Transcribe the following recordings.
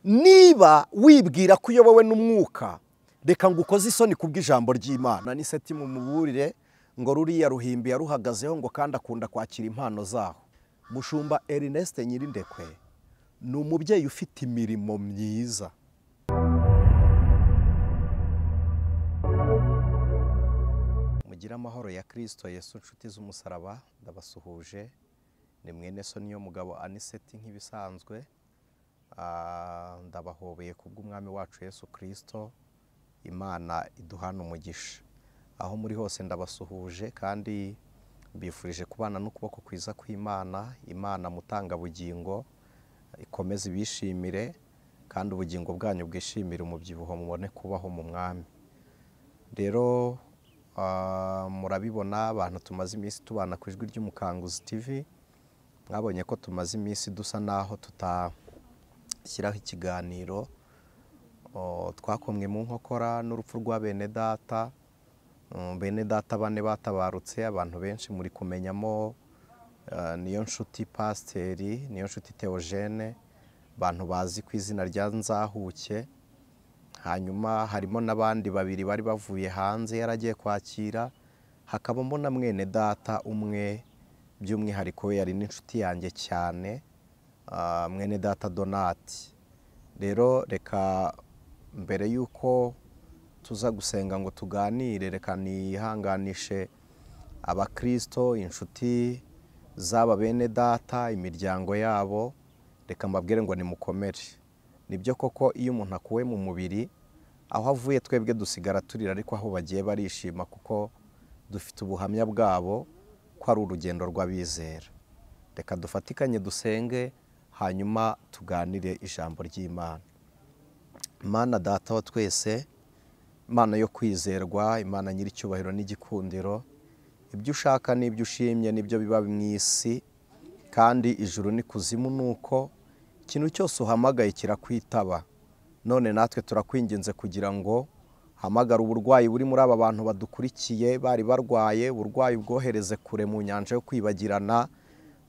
Niba wibwira ko uyobowe n'umwuka, reka ngo ukoze isoni kubw'ijambo ry'Imana. Ni mu muburire ngo ruriya ruhimbi yaruhagazeho ngo kandi akunda kwakira impano zaho. Mushumba Ernest Nyirindekwe ni umubyeyi ufite imirimo myiza. Mugire amahoro ya Kristo Yesu, nshuti z'umusaraba, ndabasuhuje. Ni mwene so niyo mugabo Aniseti nk'ibisanzwe. Ndabahobeye kubw'umwami wacu Yesu Kristo. Imana iduhana umugisha. Aho muri hose ndabasuhuje kandi mbifurije kubana n'ukuboko kwiza kw'Imana. Imana mutanga bugingo ikomeze ibishimire kandi ubugingo bwanyu bwishimire umubyibuho mubone kubaho mu mwami. Rero murabibona abantu tumaze iminsi tubana ku Ijwi ry'Umukanguzi TV, mwabonye ko tumaze iminsi dusa naho tutashyiraho ikiganiro. Twakomwe mu nkokora n'urupfu rwa bene data. Bene data bane batabarutse, abantu benshi muri kumenyamo niyo nshuti Pasiteri, niyo nshuti Theogene, abantu bazi ku izina rya Nzahuke. Hanyuma harimo n'abandi babiri bari bavuye hanze yaragiye kwakira, hakabamo na mwene data umwe by'umwihariko we yari n'inshuti yanjye cyane, mwene data Donati. Rero reka mbere yuko tuza gusenga ngo tuganire, reka nihanganishe abakristo, inshuti z'aba bene data, imiryango yabo, reka mbabwire ngo nimukomere. Nibyo koko iyo umuntu akuwe mu mubiri, aho avuye twebwe dusigara turira, ariko aho bagiye barishima kuko dufite ubuhamya bwabo ko ari urugendo rw'abizera. Reka dufatikanye dusenge, hanyuma tuganire ijambo ry'Imana. Imana data wa twese, Imana yo kwizerwa, Imana nyiricyubahiro n'igikundiro, ibyo ushaka n'ibyo ushimye nibyo biba mu isi, kandi ijuru ni kuzimu, nuko ikintu cyose uhamagaye kirakwitaba. None natwe turakwinginze kugira ngo hamagara uburwayi buri muri aba bantu badukurikiye bari barwaye, uburwayi bwohereze kure mu nyanja yo kwibagirana,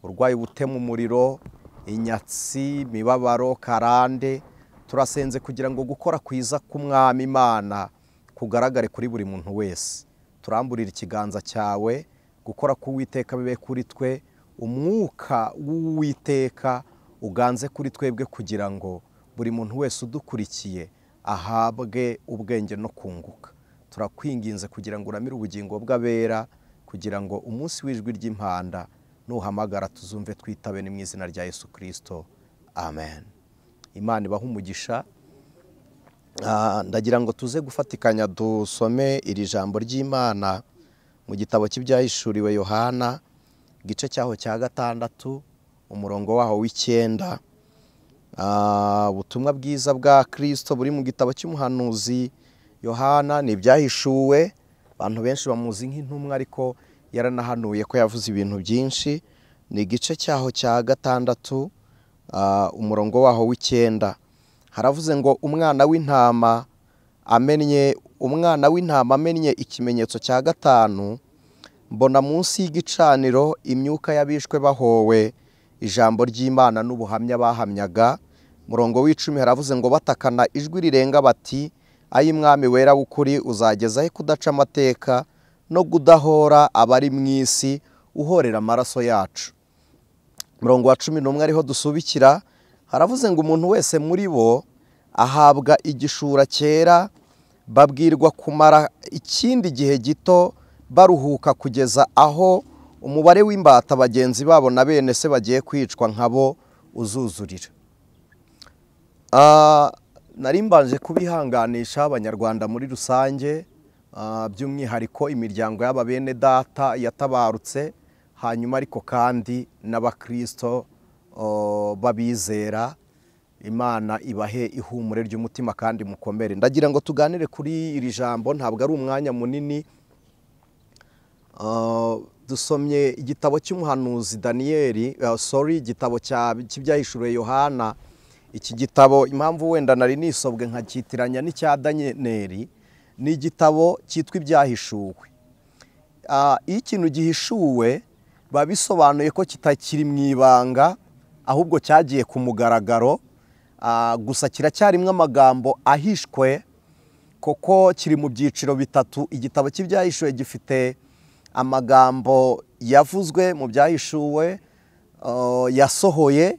uburwayi butema umuriro, inyatsi, imibabaro, karande. Turasenze kugira ngo gukora kwiza k'umwami Imana kugaragare kuri buri muntu wese. Turamburira ikiganza cyawe, gukora k'Uwiteka bibe kuri twe, umwuka w'Uwiteka uganze kuri twebwe kugira ngo buri muntu wese udukurikiye ahabwe ubwenge no kunguka. Turakwinginze kugira ngo uramire ubugingo bw'abera, kugira ngo umunsi w'ijwi ry'impanda nuhamagara tuzumve twitabe, ni mu izina rya Yesu Kristo, amen. Imana ibahe umugisha. Ndagira ngo tuze gufatikanya dusome iri jambo ry'Imana mu gitabo cy'ibyahishuriwe Yohana, igice cyaho cya 6, umurongo waho w'9. Ubutumwa bwiza bwa Kristo buri mu gitabo cy'umuhanuzi Yohana ni ibyahishuwe. Abantu benshi bamuzi nk'intumwa, ariko yaranahanuye ko yavuze ibintu byinshi. Ni igice cyaho cya 6, umurongo waho w'9. Haravuze ngo umwana w'intama amennye, umwana w'intama amennye ikimenyetso cya 5, mbona munsi y'igicaniro imyuka y'abishwe bahowe ijambo ry'Imana n'ubuhamya bahamyaga. Murongo w'10 haravuze ngo batakana ijwi rirenga bati, ayi mwami wera w'ukuri, uzageza he kudaca amateka no kudahora abari mu isi, uhorera amaraso yacu. Murongo wa 11 ariho dusubikira, haravuze ngo umuntu wese muri bo ahabwa igishura cyera, babwirwa kumara ikindi gihe gito baruhuka kugeza aho umubare w'imbata bagenzi babo na bene se bagiye kwicwa nkabo uzuzurira. Nari mbanje kubihanganisha abanyarwanda muri rusange, by'umwihariko imiryango y'aba bene data yatabarutse, hanyuma ariko kandi n'abakristo babizera. Imana ibahe ihumure ry'umutima kandi mukomere. Ndagira ngo tuganire kuri iri jambo, ntabwo ari umwanya munini. Dusomye igitabo cy'umuhanuzi Daniyeli, igitabo cy'ibyahishuriwe Yohana. Iki gitabo impamvu wenda nari nisobwe nkakitiranya n'icya Daniyeli, ni igitabo cyitwa ibyahishuwe. Iyo ikintu gihishuwe babisobanuye ko kitakiri mu ibanga, ahubwo cyagiye ku mugaragaro. Gusa kiracyarimo amagambo ahishwe kuko kiri mu byiciro bitatu. Igitabo cy'ibyahishuwe gifite amagambo yavuzwe mu byahishuwe, yasohoye,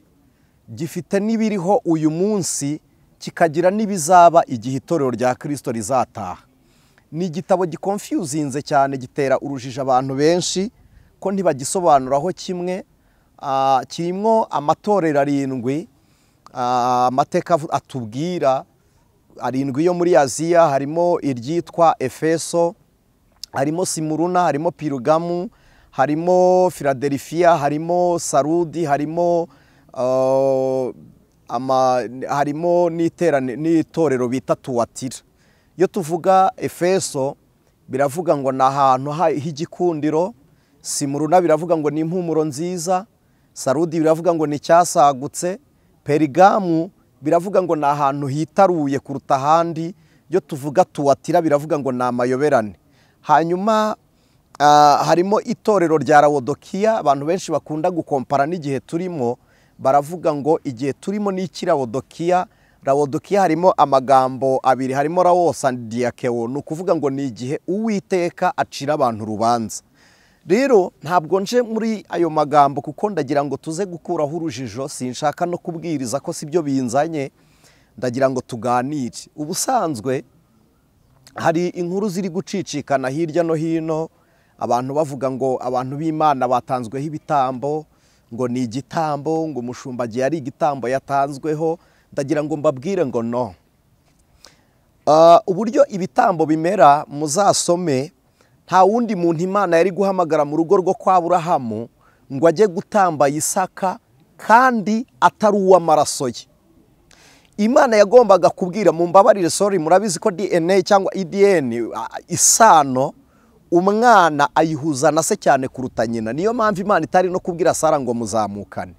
gifite n'ibiriho uyu munsi, kikagira n'ibizaba igihe itorero rya Kristo rizataha. Ni igitabo gikonfuzinze cyane, gitera urujijo abantu benshi ko ntibagisobanuraho kimwe. Kirimo amatorero arindwi, amateka atubwira arindwi yo muri Aziya. Harimo iryitwa Efeso, harimo Simuruna, harimo Pirugamu, harimo Philadelphia, harimo Sarudi, harimo harimo n'itorero bita Tuwatira. Iyo tuvuga Efeso biravuga ngo ni ahantu h'igikundiro, Simuruna biravuga ngo ni impumuro nziza, Sarudi biravuga ngo ni cyasagutse, Perigamu biravuga ngo ni ahantu hitaruye kuruta ahandi. Iyo tuvuga Tuwatira biravuga ngo ni amayoberane. Hanyuma harimo itorero rya Laodikiya, abantu benshi bakunda gukompara n'igihe turimo, baravuga ngo igihe turimo ni iki Laodikiya. Laodikiya harimo amagambo abiri, harimo laos and diakeo, ni ukuvuga ngo ni igihe Uwiteka acira abantu urubanza. Rero ntabwo nje muri ayo magambo kuko ndagira ngo tuze gukuraho urujijo, sinshaka no kubwiriza ko sibyo binzanye, ndagira ngo tuganire. Ubusanzwe hari inkuru ziri gucicikana hirya no hino, abantu bavuga ngo abantu b'Imana batanzweho ibitambo, ngo ni igitambo, ngo umushumba agiye ari igitambo yatanzweho. Ndagira ngo mbabwire ngo no. Uburyo ibitambo bimera muzasome, nta wundi muntu Imana yari guhamagara mu rugo rwo kwa Aburahamu ngo ajye gutamba Isaka kandi atari uw'amaraso ye. Imana yagombaga kubwira, mumbabarire sorry, murabizi ko DNA cyangwa EDN isano umwana ayihuza na se cyane kuruta nyina. Niyo mpamvu Imana itari no kubwira Sara ngo muzamukane.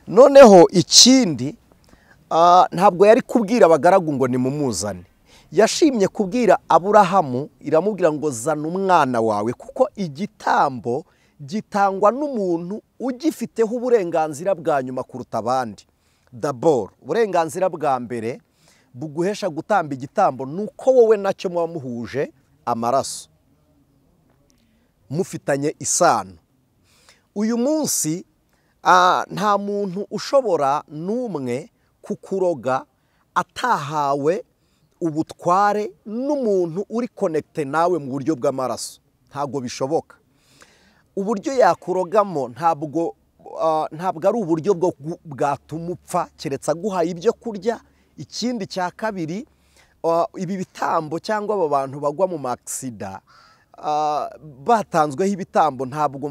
Noneho ikindi, ntabwo yari kubwira abagaragu ngo nimumuzane. Yashimye kubwira Aburahamu, iramubwira ngo zana umwana wawe, kuko igitambo gitangwa n'umuntu ugifiteho uburenganzira bwa nyuma kuruta abandi. Dabor, uburenganzira bwa mbere buguhesha gutamba igitambo nuko wowe nacyo muba muhuje amaraso, mufitanye isano. Uyu munsi nta muntu ushobora n'umwe kukuroga atahawe ubutware n'umuntu uri connecte nawe mu buryo bw'amaraso. Ntabwo bishoboka. Uburyo yakurogamo ntabwo ari uburyo bwatuma upfa, keretse aguhaye ibyo kurya. Ikindi cya kabiri, ibi bitambo cyangwa aba bantu bagwa mu maksida batanzweho ibitambo, ntabwo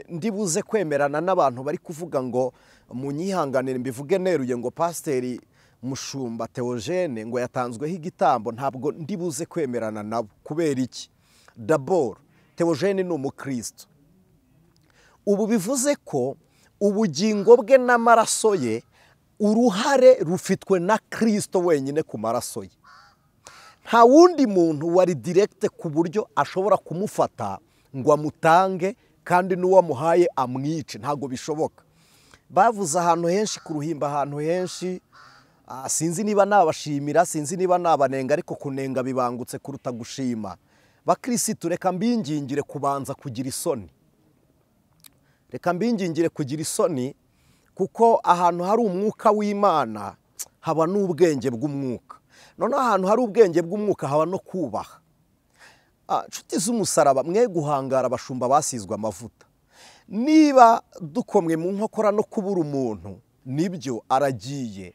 ndibuze kwemerana n'abantu bari kuvuga ngo munyihanganire mbivuge neruye ngo Pasiteri Mushumba Theogene ngo yatanzweho igitambo. Ntabwo ndibuze kwemerana nabo. Kubera iki? Dabor, Theogene ni umukristo. Ubu bivuze ko ubugingo bwe n'amaraso ye uruhare rufitwe na Kristo wenyine ku maraso ye. Nta wundi muntu wari direct ku buryo ashobora kumufata ngo amutange kandi n'uwamuhaye amwice, ntabwo bishoboka. Bavuze ahantu henshi ku ruhimba, ahantu henshi, sinzi niba nabashimira, sinzi niba nabanenga, ariko kunenga bibangutse kuruta gushima. Bakirisitu, reka mbingingire kubanza kugira isoni. Reka mbingingire kugira isoni, kuko ahantu hari umwuka w'Imana haba n'ubwenge bw'umwuka. Noneho ahantu hari ubwenge bw'umwuka haba no kubaha. Nshuti z'umusaraba, mwe guhangara abashumba basizwe amavuta. Niba dukomwe mu nkokora no kubura umuntu, nibyo aragiye.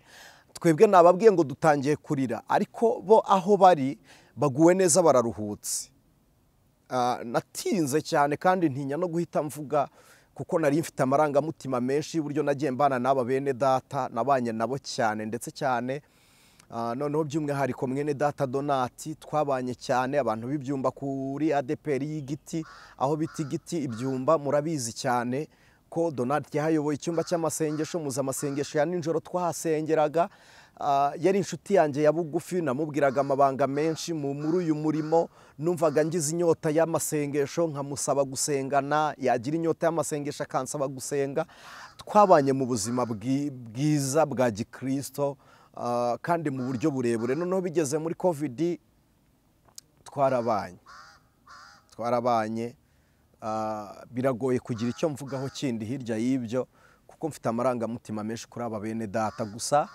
Twebwe nababwiye ngo dutangiye kurira, ariko bo aho bari baguwe neza bararuhutse. Natinze cyane kandi ntinya no guhita mvuga, kuko nari mfite amarangamutima menshi y'uburyo nagiye mbana n'aba bene data, nabanye nabo cyane ndetse cyane. Noneho by'umwihariko mwene data Donati twabanye cyane, abantu b'ibyumba kuri ADPR y'igiti, aho bita igiti ibyumba murabizi cyane ko Donati yahayoboye icyumba cy'amasengesho, muza amasengesho ya nijoro twahasengeraga. Yari inshuti yanjye ya bugufi, namubwiraga amabanga menshi muri uyu murimo. Numvaga ngize inyota y'amasengesho nkamusaba gusengana, yagira inyota y'amasengesho akansaba gusenga. Twabanye mu buzima bwiza bwa gikristo, kandi mu buryo burebure. Noneho bigeze muri Covid twarabanye. Biragoye kugira icyo mvugaho kindi hirya y'ibyo, kuko mfite amarangamutima menshi kuri aba bene data. Gusa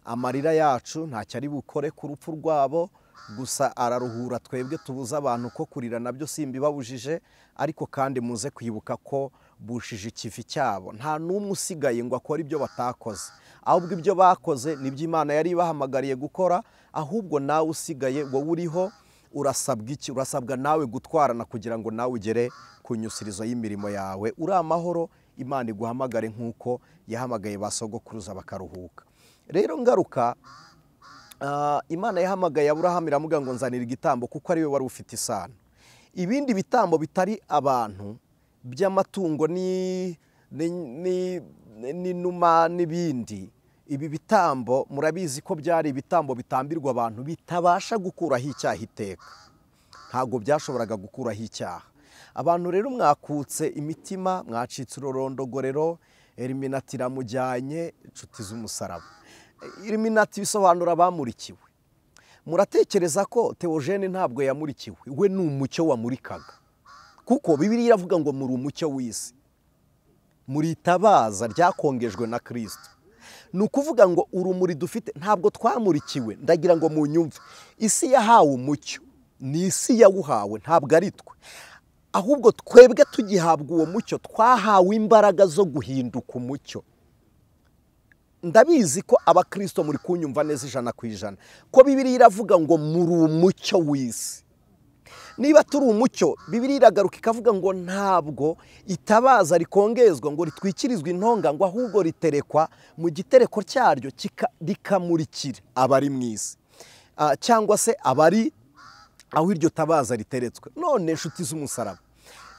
amarira yacu ntacyo ari bukore ku rupfu rwabo, gusa araruhura twebwe tubuza abantu ko kurira nabyo simbibabujije, ariko kandi muze kwibuka ko bushije ikivi cyabo. Nta n'umwe usigaye ngo akore ibyo batakoze, ahubwo ibyo bakoze nibyo Imana yari ibahamagariye gukora. Ahubwo nawe usigaye, wowe uriho, urasabwa iki? Urasabwa nawe gutwarana kugira ngo nawe ugere ku nyusirizo y'imirimo yawe uri amahoro, Imana iguhamagare nk'uko yahamagaye ba sogokuruza bakaruhuka. Rero ngaruka, Imana yahamagaye Aburahamu iramubwira ngo nzanira igitambo, kuko ari we wari ufite isano. Ibindi bitambo bitari abantu by'amatungo n'inuma n'ibindi, ibi bitambo murabizi ko byari ibitambo bitambirwa abantu bitabasha gukuraho icyaha iteka. Ntabwo byashoboraga gukuraho icyaha. Abantu rero mwakutse imitima, mwacitse ururondogorero, Illuminati iramujyanye, inshuti z'umusaraba. Illuminati bisobanura abamurikiwe. Muratekereza ko Theogene ntabwo yamurikiwe, we ni umucyo wamurikaga, kuko Bibiliya iravuga ngo muri umucyo w'isi, muritabaza ryakongejwe na Kristo. Ni ukuvuga ngo urumuri dufite ntabwo twamurikiwe. Ndagira ngo munyumve, isi yahawe umucyo, ni isi yawuhawe, ntabwo ari twe. Ahubwo twebwe tugihabwa uwo mucyo twahawe imbaraga zo guhinduka umucyo. Ndabizi ko abakristo muri kunyumva neza 100%, ko Bibiliya iravuga ngo muri umucyo w'isi. Niba turi umucyo, Bibiliya iragaruka ikavuga ngo ntabwo itabaza rikongezwa ngo ritwikirizwe intonga, ngo ahubwo riterekwa mu gitereko cyaryo rikamurikira abari mu isi, cyangwa se abari aho iryo tabaza riteretswe. None inshuti z'umusaraba,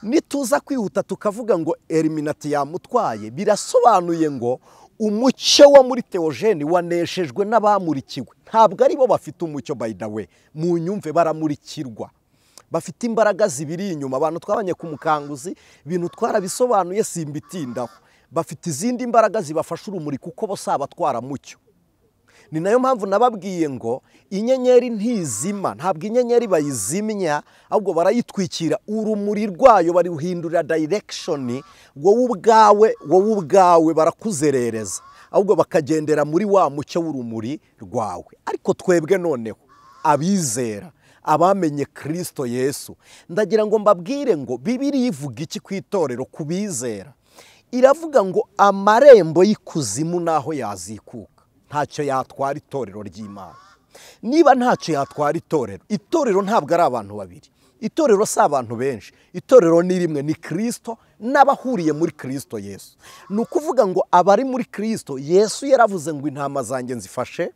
nituza kwihuta tukavuga ngo Illuminati yamutwaye, birasobanuye ngo umucyo wo muri Theogene waneshejwe n'abamurikiwe. Ntabwo ari bo bafite umucyo, by the way, munyumve, baramurikirwa, bafite imbaraga zibiri inyuma. Abantu twabanye ku mukanguzi, ibintu twarabisobanuye simbitindaho. Bafite izindi mbaraga zibafasha urumuri, kuko bo saba twaramucyo. Ni nayo mpamvu nababwiye ngo inyenyeri ntizima, ntabwo inyenyeri bayizimya, ahubwo barayitwikira urumuri rwayo, baruhindurira direction. Wowe ubwawe barakuzerereza, ahubwo bakagendera muri wa mucyo w'urumuri rwawe. Ariko twebwe noneho abizera, abamenye Kristo Yesu, ndagira ngo mbabwire ngo Bibiliya ivuga iki ku itorero, ku bizera? Iravuga ngo amarembo y'ikuzimu naho yazikuka ntacyo yatwara itorero ry'Imana. Niba ntacyo yatwara itorero, itorero ntabwo ari abantu babiri, itorero si abantu benshi, itorero ni rimwe, ni Kristo n'abahuriye muri Kristo Yesu. Ni ukuvuga ngo abari muri Kristo Yesu yaravuze ngo intama zanjye nzifashe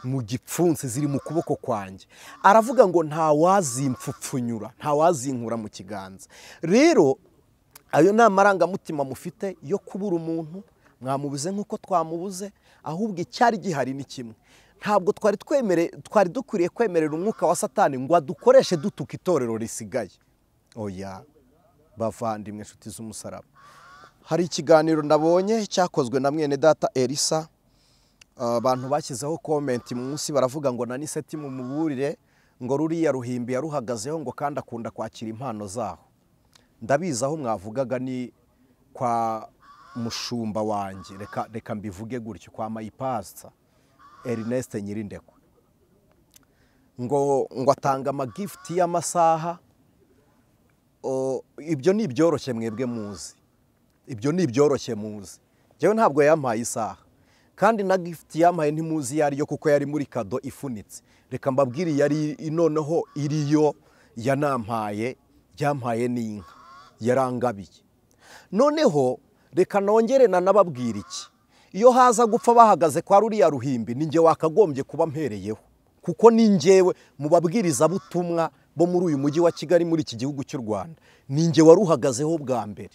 mu gipfunsi, ziri mu kuboko kwanjye. Aravuga ngo nta wazimpfupfunyura, nta wazinkura mu kiganza. Rero ayo ni amarangamutima mufite yo kubura umuntu, mwamubuze nk'uko twamubuze. Ahubwo icyari gihari ni kimwe, ntabwo twari dukwiriye kwemerera umwuka wa Satani ngo adukoreshe dutuka itorero risigaye. Oya bavandimwe, inshuti z'umusaraba, hari ikiganiro nabonye cyakozwe na mwene data Elisa. Abantu bashyizeho comment munsi baravuga ngo na Niseti mumuburire, ngo ruriya ruhimbi yaruhagazeho, ngo kandi akunda kwakira impano zaho. Ndabizi aho mwavugaga ni kwa mushumba wanjye, reka mbivuge gutyo, kwa mayipasta Ernest Nyirindekwe, ngo atanga amagift y'amasaha. Ibyo ni ibyoroshye mwebwe muzi, ibyo ni ibyoroshye muzi. Jewe ntabwo yampaye isaha, kandi na gift yampaye ntimuzi yari yo, kuko yari muri kado ifunitse. Reka mbabwire, yari noneho iriyo yanampaye, yampaye n'inka yarangabiye. Noneho reka nongere nanababwira iki, iyo haza gupfa bahagaze kwa ruriya ruhimbi, ninjye wakagombye kuba mpereyeho, kuko ninjyewe mu babwirizabutumwa bo muri uyu mujyi wa Kigali, muri iki gihugu cy'u Rwanda, ninjye waruhagazeho bwa mbere.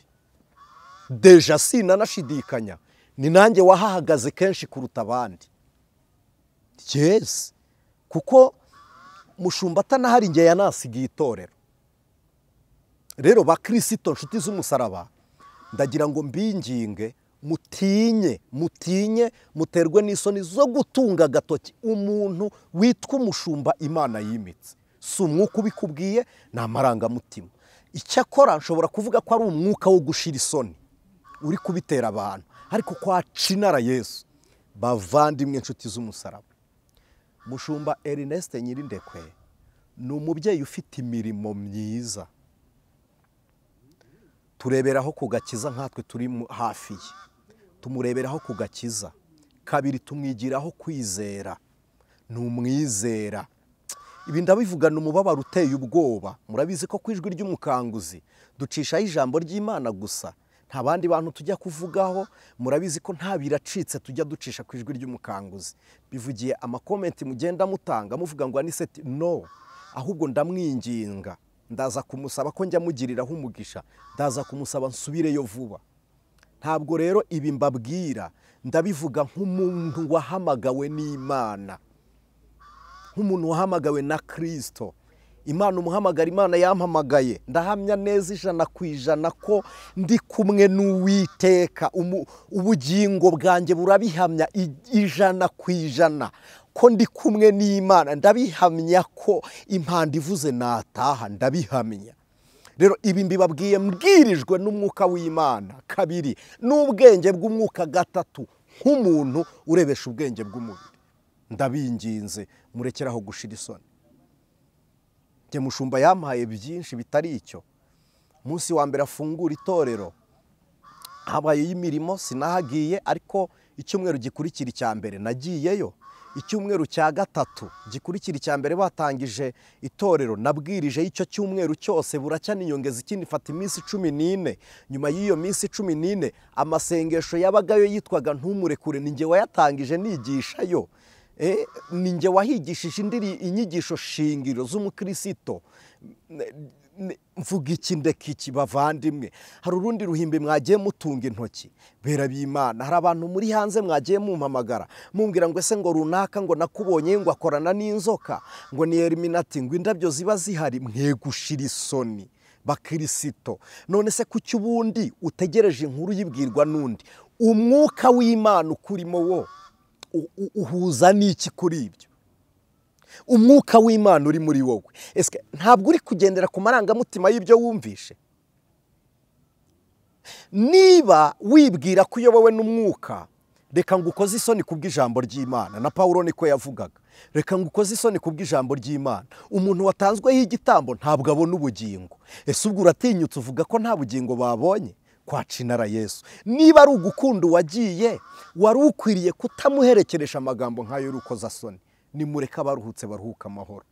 Deja sinanashidikanya, ni nanjye wahahagaze kenshi kuruta abandi. Yes, kuko mushumba atanahari nge yanasigiye itorero. Rero bakristo nshuti z'umusaraba, ndagira ngo mbinginge mutinye, mutinye muterwe n'isoni zo gutunga agatoki umuntu witwa umushumba Imana yimitse. Si umwuka ubikubwiye, ni amarangamutima. Icyakora nshobora kuvuga ko ari umwuka wo gushira isoni uri kubitera abantu, ariko kwa cinara Yesu. Bavandimwe nshuti z'umusaraba, mushumba Ernest Nyirindekwe ni umubyeyi ufite imirimo myiza. Tureberaho ku gakiza nkatwe turi hafi ye, tumureberaho ku gakiza. Kabiri, tumwigiraho kwizera, ni umwizera. Ibi ndabivugana umubabaro uteye ubwoba. Murabizi ko ku ijwi ry'umukanguzi ducishaho ijambo ry'Imana gusa, nta bandi bantu tujya kuvugaho. Murabizi ko nta biracitse tujya ducisha ku ijwi ry'umukanguzi. Bivugiye amakomenti mugenda mutanga muvuga ngo Aniseti, no, ahubwo ndamwinginga, ndaza kumusaba ko njya mugiriraho umugisha, ndaza kumusaba nsubireyo vuba. Ntabwo rero ibi mbabwira ndabivuga nk'umuntu wahamagawe n'Imana, nk'umuntu wahamagawe na Kristo. Imana umuhamagara, Imana yampamagaye. Ndahamya neza 100% ko ndi kumwe n'Uwiteka. Ubugingo bwanjye burabihamya 100% ko ndi kumwe n'Imana. Ndabihamya ko impanda ivuze nataha, ndabihamya. Rero ibi mbibabwiye mbwirijwe n'umwuka w'Imana. Kabiri, n'ubwenge bw'umwuka. Gatatu, nk'umuntu urebesha ubwenge bw'umubiri. Ndabinginze murekeraho gushira isoni. Njye mushumba yampaye byinshi bitari icyo. Munsi wa mbere afungura itorero habaye imirimo, sinahagiye, ariko icyumweru gikurikira icya mbere nagiyeyo. Icyumweru cya gatatu gikurikira icya mbere batangije itorero, nabwirije icyo cyumweru cyose buracya niyongeza ikindi, fata iminsi 14. Nyuma y'iyo minsi 14 amasengesho yabagayo yitwaga ntumurekure, ni njye wayatangije nigishayo. Ninjye wahigishije inyigisho shingiro z'umukristo. Mvuga iki ndeka iki bavandimwe? Hari urundi ruhimbi mwagiye mutunga intoki bera b'Imana. Hari abantu muri hanze mwagiye mumpamagara mumbwira ngo ese ngo runaka ngo nakubonye ngo akorana n'inzoka, ngo ni Eliminati, ngo indabyo ziba zihari. Mwegushira isoni bakirisito. None se kuki ubundi utegereje inkuru yibwirwa n'undi? Umwuka w'Imana ukurimo wo uhuza n'iki kuri ibyo? Umwuka w'Imana uri muri wowe, ese ntabwo uri kugendera ku marangamutima y'ibyo wumvishe? Niba wibwira ko uyobowe n'umwuka, reka ngo ukoze isoni kubw'ijambo ry'Imana. Na Paulo niko yavugaga, reka ngo ukoze isoni kubw'ijambo ry'Imana. Umuntu watanzweho igitambo ntabwo abona ubugingo. Ese ubwo uratinyutse uvuga ko nta bugingo babonye? Kwa cinara Yesu. Niba ari ugukunda wagiye, wari ukwiriye kutamuherekeresha amagambo nk'ayo y'urukozasoni. Nimureka abaruhutse baruhuka amahoro.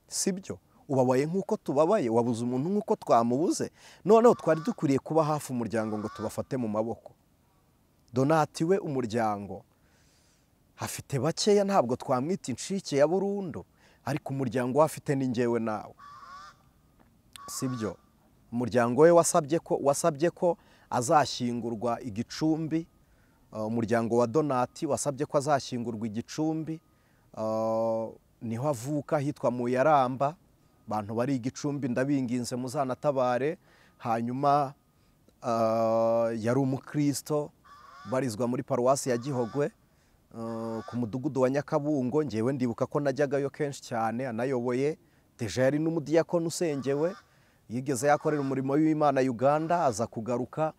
Sibyo? Ubabaye nk'uko tubabaye, wabuze umuntu nk'uko twamubuze. Noneho twari dukwiriye kuba hafi umuryango ngo tubafate mu maboko. Donati we umuryango afite bakeya, ntabwo twamwita incike ya burundu, ariko umuryango we afite ni njyewe nawe. Sibyo? Umuryango we wasabye ko azashyingurwa igicumbi. Umuryango wa Donati wasabye ko azashyingurwa igicumbi. Niho avuka hitwa mu Yaramba. Abantu bari igicumbi ndabinginze muzanatabare. Hanyuma yari umukristo, barizwa muri paruwasi ya Gihogwe ku mudugudu wa Nyakabungo. Ngewe ndibuka ko najyagayo kenshi cyane, anayoboye. Deja yari n'umudiyakoni usengewe, yigeze yakorera umurimo w'Imana Uganda, aza kugaruka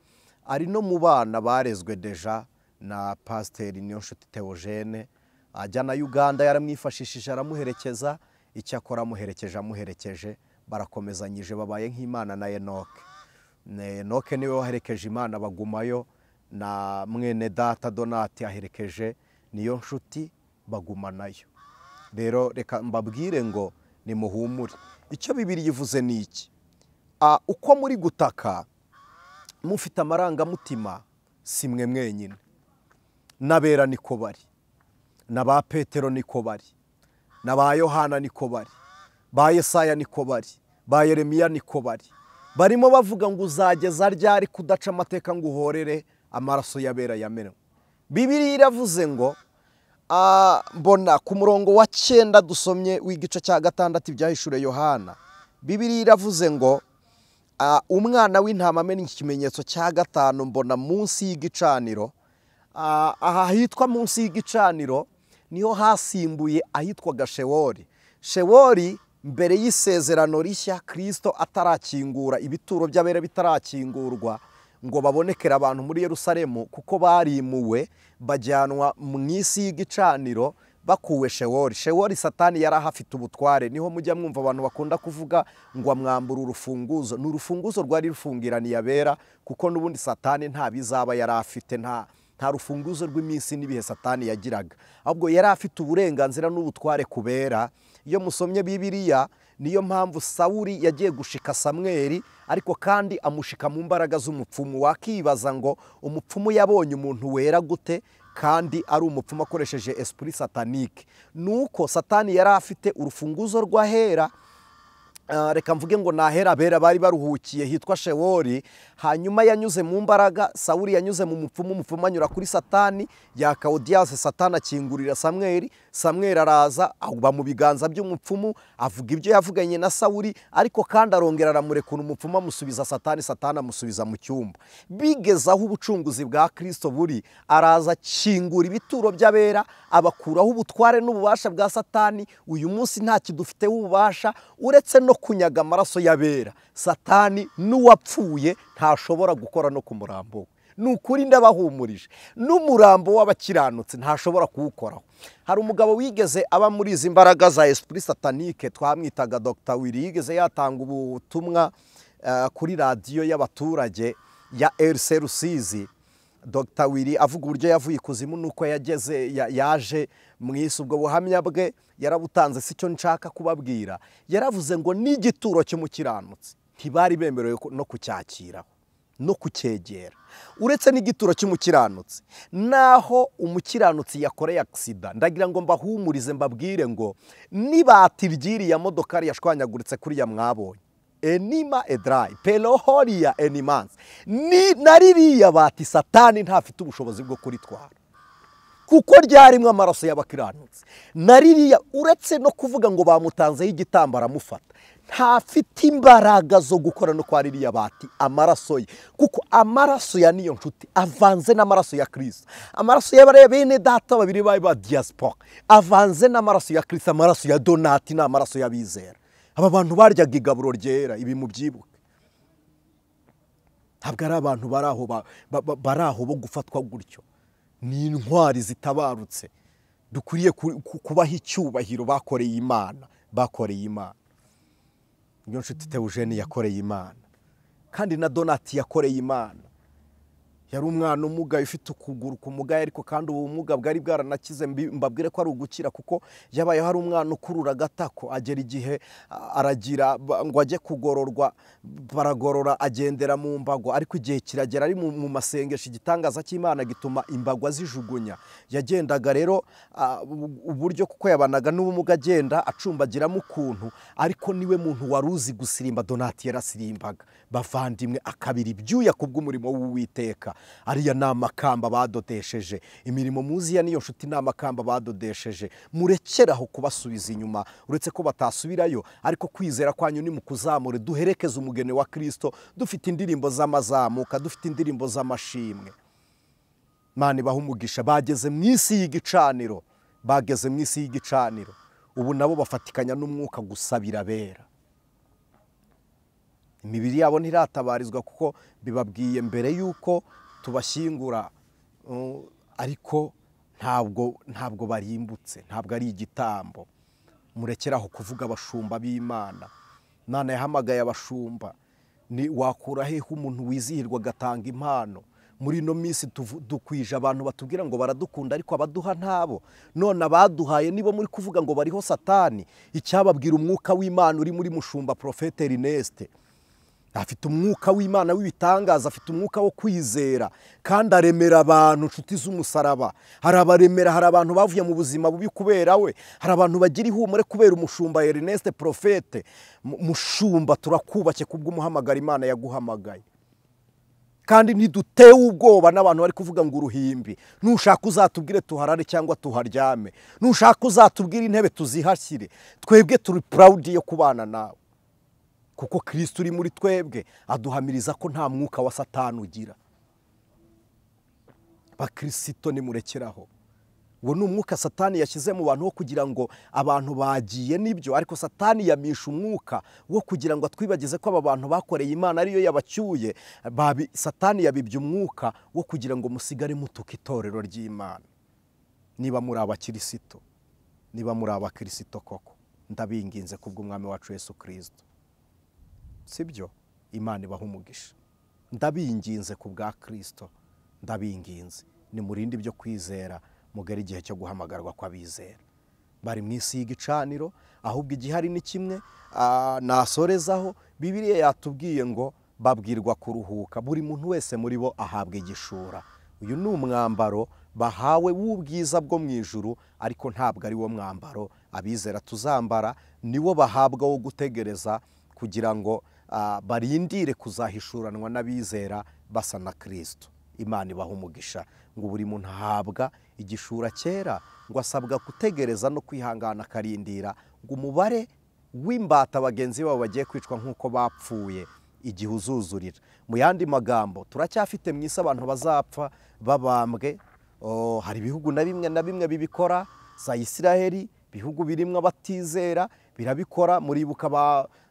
ari no mu bana barezwe deja na Pasiteri Niyonshuti Theogene. Ajya na Uganda yaramwifashishije aramuherekeza, icyakora amuherekeje barakomezanyije, babaye nk'Imana na Enoke. Enoke niwe waherekeje Imana bagumayo, na mwene data Donati aherekeje Niyonshuti bagumanayo. Rero reka mbabwire ngo nimuhumure. Icyo Bibiliya ivuze ni iki? Uko muri gutaka mufite amarangamutima, si mwe mwenyine. N'abera niko bari, n'aba Petero niko bari, n'aba Yohana niko bari, ba Yesaya niko bari, ba Yeremiya niko bari. Barimo bavuga ngo uzageza ryari kudaca amateka ngo uhorere amaraso y'abera yamenwe. Bibiliya iravuze ngo Mbona ku murongo wa 9 dusomye w'igice cya 6 ibyahishuriwe Yohana, Bibiliya iravuze ngo umwana w'intama amena ikimenyetso cya 5, mbona munsi y'igicaniro. Aha hitwa munsi y'igicaniro niho hasimbuye ahitwaga Shewori. Shewori mbere y'isezerano rishya, Kristo atarakingura ibituro by'abera bitarakingurwa ngo babonekere abantu muri Yerusalemu, kuko barimuwe bajyanwa mu isi y'igicaniro bakuwe Shewori. Shewori Satani yari ahafite ubutware. Niho mujya mwumva abantu bakunda kuvuga ngo amwambura urufunguzo. Ni urufunguzo rwari rufungiraniye abera, kuko n'ubundi Satani nta bizaba yari afite, nta rufunguzo rw'iminsi n'ibihe Satani yagiraga, ahubwo yari afite uburenganzira n'ubutware kubera. Iyo musomye Bibiliya, niyo mpamvu Sawuli yagiye gushika Samweli, ariko kandi amushika mu mbaraga z'umupfumu. Wakibaza ngo umupfumu yabonye umuntu wera gute kandi ari umupfumu akoresheje esprit satanique? Nuko Satani yari afite urufunguzo rw'ahera, reka mvuge ngo nahera abera bari baruhukiye hitwa Shewori. Hanyuma yanyuze mu mbaraga, Sawuli yanyuze mu mupfumu, umupfumu anyura kuri Satani, yaka audience, Satani akingurira Samweli, Samweli araza agwa mu biganza by'umupfumu, avuga ibyo yavuganye na Sawuli, ariko kandi arongera aramurekura, umupfumu amusubiza Satani, Satani amusubiza mu cyumba. Bigeze aho ubucunguzi bwa Kristo buri, araza akingura ibituro by'abera, abakuraho ubutware n'ububasha bwa Satani. Uyu munsi nta kidufiteho ububasha uretse no kunyaga amaraso y'abera. Satani n'uwapfuye ntashobora gukora no ku murambo. Ni ukuri ndabahumurije, n'umurambo w'abakiranutsi ntashobora kuwukoraho. Hari umugabo wigeze aba muri izi mbaraga za esprit satanique, twamwitaga Dr. Willy, yigeze yatanga ubutumwa kuri radiyo y'abaturage ya RC Rusizi. Dr. Willy avuga uburyo yavuye ikuzimu nuko yageze yaje mu isi. Ubwo buhamya bwe yarabutanze, si cyo nshaka kubabwira. Yaravuze ngo n'igituro cy'umukiranutsi ntibari bemerewe no kucyakiraho no kucyegera. Uretse n'igituro cy'umukiranutsi, naho umukiranutsi yakoreye aksida, ndagira ngo mbahumurize mbabwire ngo nibati ryiriya modokari yashwanyaguritse kuriya mwabonye, enima edrai pelohoria enimans, ni naririya bati Satani ntafite ubushobozi bwo kuritwara, kuko ryarimwe amaraso y'abakiranutsi. Naririya uretse no kuvuga ngo bamutanzeho igitambo aramufata, ntafite imbaraga zo gukora no kwa ririya bati amaraso ye, kuko amaraso ya niyo nshuti avanze n'amaraso ya Kristo. Amaraso y'abare bene data babiri bayi ba diaspora avanze n'amaraso ya Kristo, amaraso ya Donati n'amaraso y'abizera. Aba bantu baryaga igaburo ryera, ibi mubyibuke. Ntabwo ari abantu baraho bo gufatwa gutyo, ni intwari zitabarutse dukwiriye kubaha icyubahiro. Bakoreye Imana, bakoreye Imana. Niyo nshuti Theogene yakoreye Imana, kandi na Donati yakoreye Imana. Yari umwana umugaye ufite ukuguru kumugaye, ariko kandi ubumuga bwari bwaranakize. Mbabwire ko ari ugukira, kuko yabaye hari umwana ukurura agatako, agera igihe aragira ngo ajye kugororwa, baragorora agendera mu mbago, ariko igihe kiragera ari mu masengesho, igitangaza cy'Imana gituma imbago azijugunya. Yagendaga rero uburyo, kuko yabanaga n'ubumuga agenda acumbagiramo ukuntu, ariko niwe muntu wari uzi gusirimba. Donati yarasirimbaga bavandimwe, akabira ibyuya kubw'umurimo w'Uwiteka. Ariya ni amakamba badodesheje imirimo muzi ya niyo nshuti, ni amakamba badodesheje. Murekeraho kubasubiza inyuma, uretse ko batasubirayo, ariko kwizera kwanyu ni mukuzamure. Duherekeze umugeni wa Kristo dufite indirimbo z'amazamuka, dufite indirimbo z'amashimwe. Imana ibahe umugisha. Bageze mu isi y'igicaniro, bageze mu isi y'igicaniro. Ubu nabo bafatikanya n'umwuka gusabira abera. Imibiri yabo ntiratabarizwa, kuko bibabwiye mbere yuko tubashyingura, ariko ntabwo barimbutse, ntabwo ari igitambo. Murekeraho kuvuga abashumba b'Imana. Imana yahamagaye abashumba. Ni wakura hehe umuntu wizihirwa agatanga impano? Muri ino minsi dukwije abantu batubwira ngo baradukunda, ariko abaduha ntabo. None abaduhaye nibo muri kuvuga ngo bariho Satani. Icyababwira umwuka w'Imana uri muri mushumba Prophète Ernest. Afite umwuka w'Imana w'ibitangaza, afite umwuka wo kwizera, kandi aremera abantu inshuti z'umusaraba. Hari abaremera, hari abantu bavuye mu buzima bubi kubera we, hari abantu bagira ihumure kubera umushumba Ernest Prophète. Mushumba turakubake kubw'umuhamagara Imana yaguhamagaye. Kandi ntidutewe ubwoba n'abantu bari kuvuga ngo uruhimbi. Nushaka uzatubwire tuharare cyangwa tuharyame, nushaka uzatubwire intebe tuzihashyire, twebwe turi proud yo kubana nawe, kuko Kristo uri muri twebwe aduhamiriza ko nta mwuka wa Satani ugira. Bakristo nimurekeraho. Uwo ni umwuka Satani yashyize mu bantu wo kugira ngo abantu bagiye nibyo, ariko Satani yamisha umwuka wo kugira ngo atwibagize ko aba bantu bakoreye Imana ariyo yabacyuye. Satani yabibye umwuka wo kugira ngo musigare mutuka itorero ry'Imana. Niba muri abakirisito, niba muri abakirisito koko, ndabinginze kubw'Umwami wacu Yesu Kristo, sibyo? Imana ibaha umugisha. Ndabinginze kubwa Kristo, ndabinginze nimurinde ibyo kwizera, mugere igihe cyo guhamagarwa kw'abizera. Bari mu isi y'igicaniro, ahubwo igihari ni kimwe nasorezaho. Bibiliya yatubwiye ngo babwirwa kuruhuka, buri muntu wese muri bo ahabwa igishura. Uyu ni umwambaro bahawe w'ubwiza bwo mu ijuru, ariko ntabwo ari wo mwambaro abizera tuzambara, niwo bahabwa wo gutegereza kugira ngo barindire kuzahishuranwa n'abizera basa na Kristo. Imana ibaha umugisha. Ngo buri muntu ahabwa igishura cyera, ngo asabwa gutegereza no kwihangana akarindira ngo umubare w'imbata bagenzi babo bagiye kwicwa nk'uko bapfuye igihe uzuzurira. Mu yandi magambo, turacyafite mu isi abantu bazapfa babambwe. Hari ibihugu na bimwe na bimwe bibikora, za Isiraheli, bihugu birimwe abatizera birabikora. Muribuka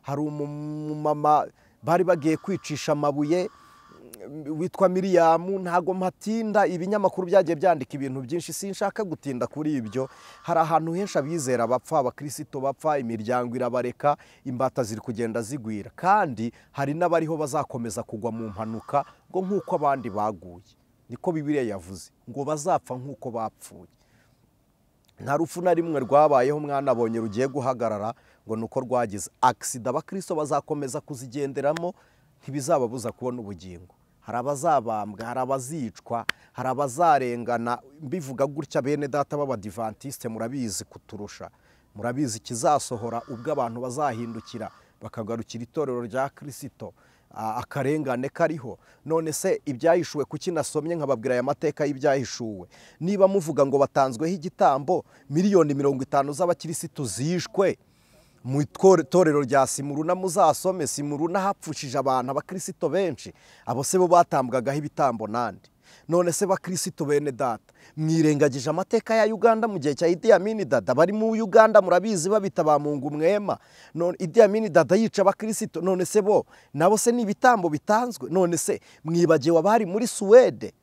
hari umumama bari bagiye kwicisha amabuye witwa Miriyamu. Ntago mpatinda, ibinyamakuru byagiye byandika ibintu byinshi, sinshaka gutinda kuri ibyo. Hari ahantu henshi abizera bapfa, abakristo bapfa, imiryango irabareka, imbata ziri kugenda zigwira, kandi hari n'abariho bazakomeza kugwa mu mpanuka ngo nk'uko abandi baguye. Niko Bibiliya yavuze ngo bazapfa nk'uko bapfuye. Nta rupfu na rimwe rwabayeho mwana abonye rugiye guhagarara ngo nuko rwagize aksida. Abakristo bazakomeza kuzigenderamo, ntibizababuza kubona ubugingo. Hari abazabambwa, hari abazicwa, hari abazarengana. Mbivuga gutya bene data b'abadivantiste murabizi kuturusha, murabizi kizasohora ubwo abantu bazahindukira bakagarukira itorero rya Kristo. Akarengane kariho. None se ibyahishuwe kuki nasomye nkababwira aya mateka y'ibyahishuwe? Niba muvuga ngo batanzweho igitambo, 50 miliyoni z'abakirisitu zishwe mu itorero rya Simuruna, muzasome Simuruna hapfushije abantu abakirisito benshi, abo se bo batambwagaho ibitambo nande? None se bakristo bene data, mwirengagije amateka ya Uganda mu gihe cya Idi Amin Dada? Bari mu Uganda murabizi, babita ba Mungu mwema. None Idi Amin Dada yica abakirisito, none se bo nabo se ni ibitambo bitanzwe? None se mwibagiwe abari muri Suwede,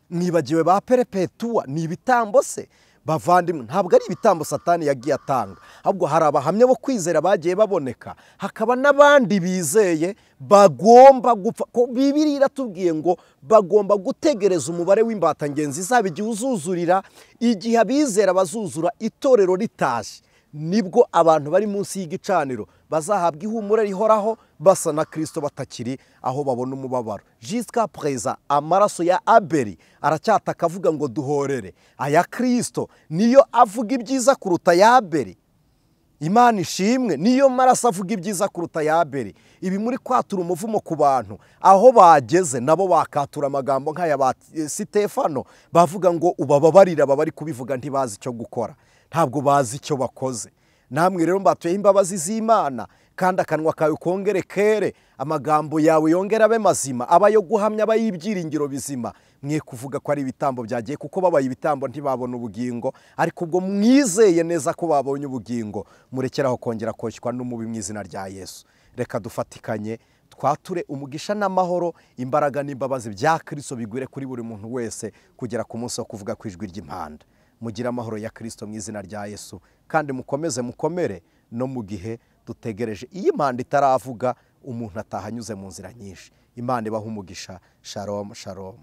mwibagiwe ba Perpetua, ni ibitambo se? Bavandimwe, ntabwo ari ibitambo Satani yagiye atanga, ahubwo hari abahamya bo kwizera bagiye baboneka, hakaba n'abandi bizeye bagomba gupfa. Bibiliya iratubwiye ngo bagomba gutegereza umubare w'imbata ngenzi zaba igihe uzuzurira. Igihe abizera bazuzura itorero ritaje, nibwo abantu bari munsi y'igicaniro bazahabwa ihumure rihoraho basa na Kristo, batakiri aho babona umubabaro. Jusqu'à présent amaraso ya Abeli aracyataka avuga ngo duhorere. Aya Kristo niyo avuga ibyiza kuruta ya Abeli. Imana ishimwe, niyo maraso avuga ibyiza kuruta ya Abeli. Ibi muri kwatura umuvumo ku bantu aho bageze, nabo bakatura amagambo nk'aya ba Sitefano, bavuga ngo ubababarira, bari kubivuga ntibazi icyo gukora, ntabwo bazi icyo bakoze. Namwe rero mbatuye imbabazi z'Imana, kandi akanwa kawe kongere kere, amagambo yawe yongera abe mazima, aba yo guhamya, aba y'ibyiringiro bizima. Mwe kuvuga ko ari ibitambo byagiye, kuko babaye ibitambo ntibabona ubugingo, ariko ubwo mwizeye neza ko babonye ubugingo, murekeraho kongera koshywa n'umubi mu izina rya Yesu. Reka dufatikanye twature umugisha n'amahoro, imbaraga n'imbabazi bya Kristo bigwire kuri buri muntu wese kugera ku munsi wo kuvuga ku ijwi ry'impanda. Mugire amahoro ya Kristo mu izina rya Yesu, kandi mukomeze mukomere no mu gihe dutegereje. Iyo impanda itaravuga, umuntu atahanyuze mu nzira nyinshi. Imana ibaha umugisha. Shalom, shalom.